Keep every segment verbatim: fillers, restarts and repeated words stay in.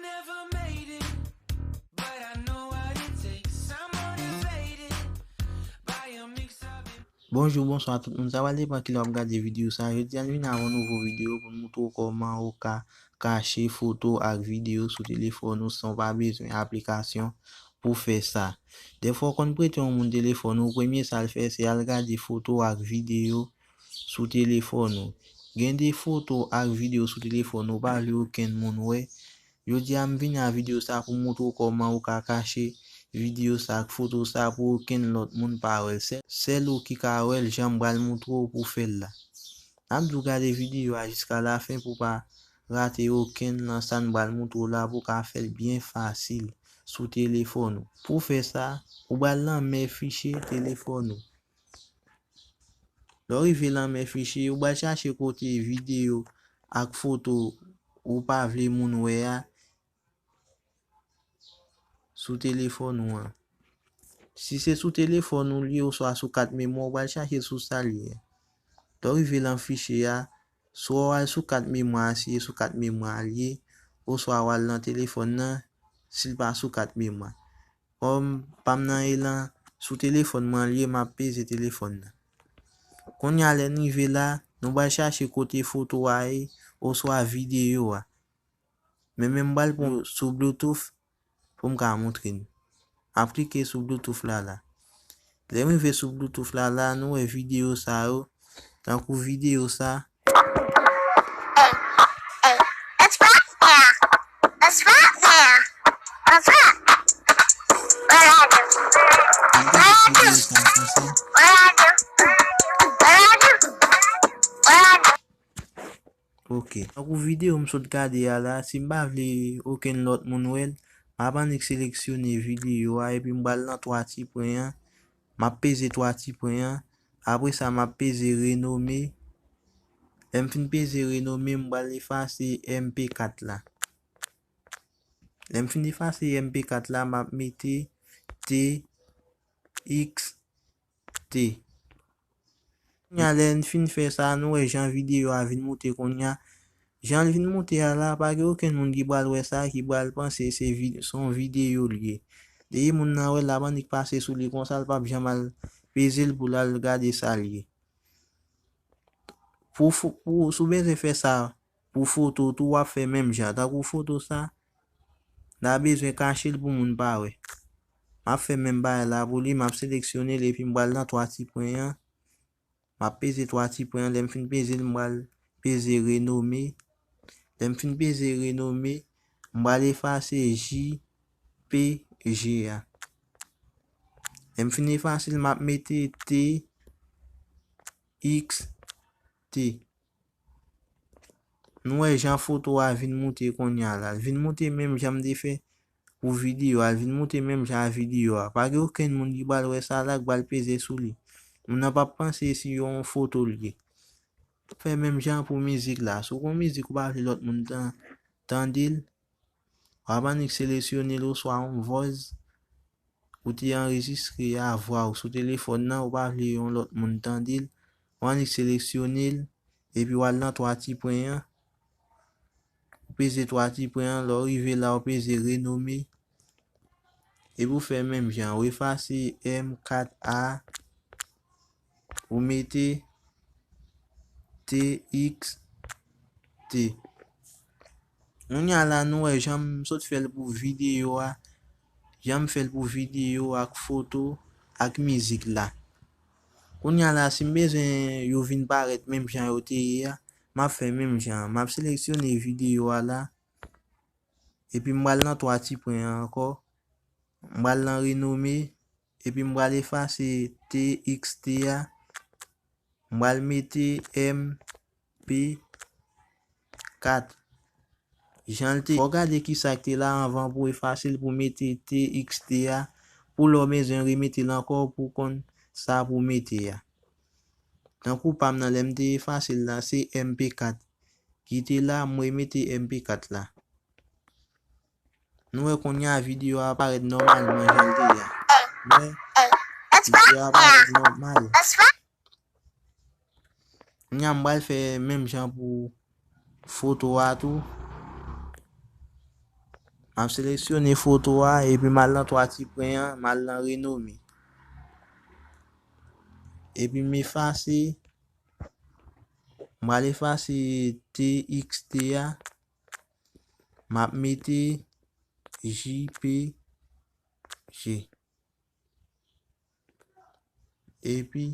Never made it, but I know what it takes. I'm motivated by a mix of it. Bonjou, bonswa tout moun. Sa va depann kilè w ap gade videyo sa. Jodi a, n vin avè yon nouvo videyo pou n moutre w kòman ou ka kache foto ak videyo sou telefòn ou san w pa bezwen aplikasyon pou fè sa. Dèfwa, w konn prete yon moun telefòn ou, premye sa l fè, se al gade foto ak videyo sou telefòn ou. Gen de foto ak videyo sou telefòn ou, ou pa vle okenn moun wè. Jodi a, m vini a videyo sa pou moutre w kòman ou ka kache videyo sa ak foto sa pou okenn lòt moun pa wè l. Sèl, sèl ou ki ka wè l, jan m pral moutre w pou fè l la. N ap di w gade videyo a jiska lafen pou w pa rate okenn nan sa n pral moutre w la, pou w ka fè l byen fasil sou telefòn ou. Pou w fè sa, ou pral nan men fichye telefòn ou. Lè w rive nan men fichye, ou pral chache kote videyo ak foto ou pa vle moun wè a sou telefòn ou an. Si se sou telefòn ou l ye oswa sou kat memwa, ou pral chache l sou sa l ye a. Lè w rive nan fichye a, swa w al sou kat memwa a, si se sou kat memwa a l ye, oswa w al nan telefòn nan, si l pa sou kat memwa. Kòm pa m nan e lan, sou telefòn mwen l ye, m ap peze telefòn nan. Kounye a, lè n rive la, nou pral chache kote foto a ye oswa videyo a. Men, men m pral pran sou Bluetooth pou m ka moutre n. M ap klike sou Bluetooth la la. Lè m rive sou Bluetooth la la, nou wè videyo sa yo. Tankou videyo sa. Hey, hey, it's right there. It's right there. It's right. What I do? What I do? What I do? What I do? What I do? Ok. Tankou videyo m sot gade a la, si m pa vle okenn lòt moun wè l, m ap annik seleksyone videyo a epi m pral nan twa ti pwen an. M ap peze twa ti pwen an. Apre sa, m ap peze renome. Lè m fin peze renome, m pral efase M P kat la. Lè m fin efase M P kat la, m ap mete T X T. Kounye a, lè n fin fè sa, nou wè jan videyo a vin moute kounye a. Jan l vin moute a la, pa gen okenn moun ki pral wè sa, ki pral panse se vi-, se yon videyo l ye. Depi moun nan wè l, l ap annik pase sou li konsa, l p ap janm al peze l pou l al gade sa l ye. Pou fo-, pou, si w bezwen fè sa pou foto tou, w ap fè menm jan. Tankou foto sa, n a bezwen kache l pou moun pa wè. M ap fè menm bagay la pou li, m ap seleksyone l epi m pral nan twa ti pwen an. M ap peze twa ti pwen an. Lè m fin peze l, m pral peze renome. Lè m fin peze renome, m pral efase J P G a. Lè m fin efase l, m ap mete T X T. Nou wè jan foto a vin moute kounye a la. L vin moute menm jan m te fè pou videyo a. L vin moute menm jan a videyo a. Pa gen okenn moun ki pral wè sa la, ki pral peze sou li. Moun nan p ap panse se yon foto l ye. Fè menm jan pou mizik la. Si w gen yon mizik ou pa vle lòt moun tan-, tande l, w ap annik seleksyone l oswa yon vòz ou te anrejistre a vwa w sou telefòn nan, ou pa vle yon lòt moun tande l, w annik seleksyone l, epi w al nan twa ti pwen an, ou peze twa ti pwen an, lè w rive la, ou peze renome, epi w fè menm jan, ou efase M kat A, ou mete T X T. Kounye a la, nou wè jan m sot fè l pou videyo a, jan m fè l pou videyo ak foto ak mizik la. Kounye a la, si m bezwen yo vin parèt menm jan yo te ye a, m ap fè menm jan an. M ap seleksyone videyo a la, epi m pral nan twa ti pwen an ankò. M pral nan renome, epi m pral efase T X T a. M pral mete M P kat. Jan l te, fò w gade kisa k te la anvan pou w efase l, pou w mete T X T a, pou lè w bezwen remete l ankò, pou w konn sa pou w mete a. Tankou pa m nan, lè m te efase l la, se M P kat ki te la, m remete M P kat la. Nou wè kounye a videyo a parèt nòmalman jan l te ye a. Wè, videyo a parèt nòmal. Kounye a m pral fè menm jan pou foto a tou. M ap seleksyone foto a, epi m al nan twa ti pwen an, m al nan renome. Epi m efase, m al efase T X T a, m ap mete J P G. Epi,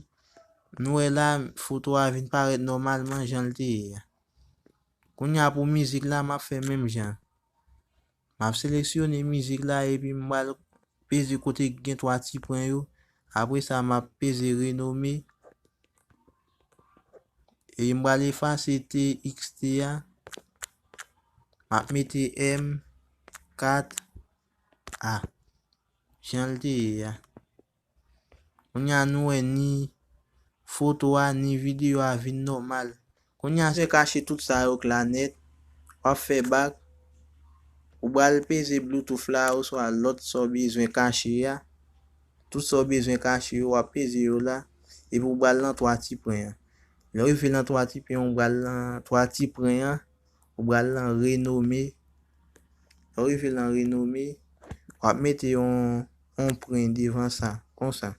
nou wè la, foto a vin parèt nòmalman jan l te ye a. Kounye a pou mizik la, m ap fè menm jan. M ap seleksyone mizik la epi m pral peze kote ki gen twa ti pwen yo. Apre sa, m ap peze renome. E m pral efase T X T a. M ap mete M kat A. Jan l te ye a. Kounye a nou wè ni foto a, ni videyo a vin nòmal. Kounye a se kache tout sa yo k la nèt. W ap fè bak. Ou pral peze Bluetooth la oswa lòt sa w bezwen kache a. Tout sa w bezwen kache yo, w ap peze yo la. Epi ou pral nan twa ti pwen an. Lè w rive nan twa ti pwen, ou pral nan twa ti pwen an. Ou pral nan renome. Lè w rive nan renome, w ap mete yon, yon pwen devan sa, konsa.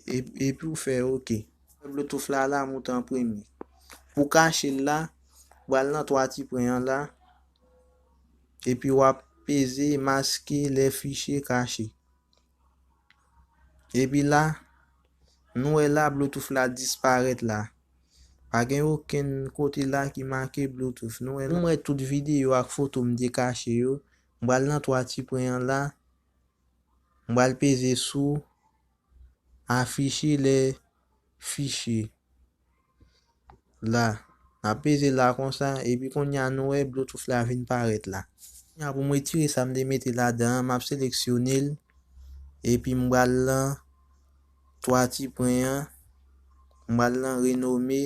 E, epi w fè oke. Bluetooth la, la moute an premye. Pou kache l la, w pral nan twa ti pwen an la. Epi w ap peze maske lè fichye kache. Epi la, nou wè la, Bluetooth la disparèt la. Pa gen okenn kote la ki make Bluetooth. Nou wè, nou wè tout videyo ak foto m te kache yo. M pral nan twa ti pwen an la. M pral peze sou afiche lè fichye. La. N ap peze la konsa, epi kounye a nou wè Bluetooth la vin parèt la. Kounye a pou m retire sa m te mete ladan an, m ap seleksyone l, epi m pral nan twa ti pwen an, m pral nan renome,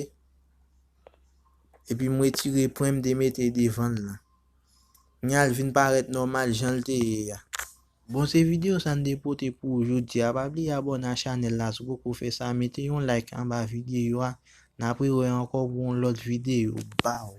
epi m retire pwen m te mete devan l lan. Kounye a l vin parèt nòmal jan l te ye a. Bon, se videyo sa n te pote pou ou jodi a. Pa bliye abòne a chanèl la si w poko fè sa. Mete yon like anba videyo a. N ap rewè ankò pou yon lòt videyo. Baw.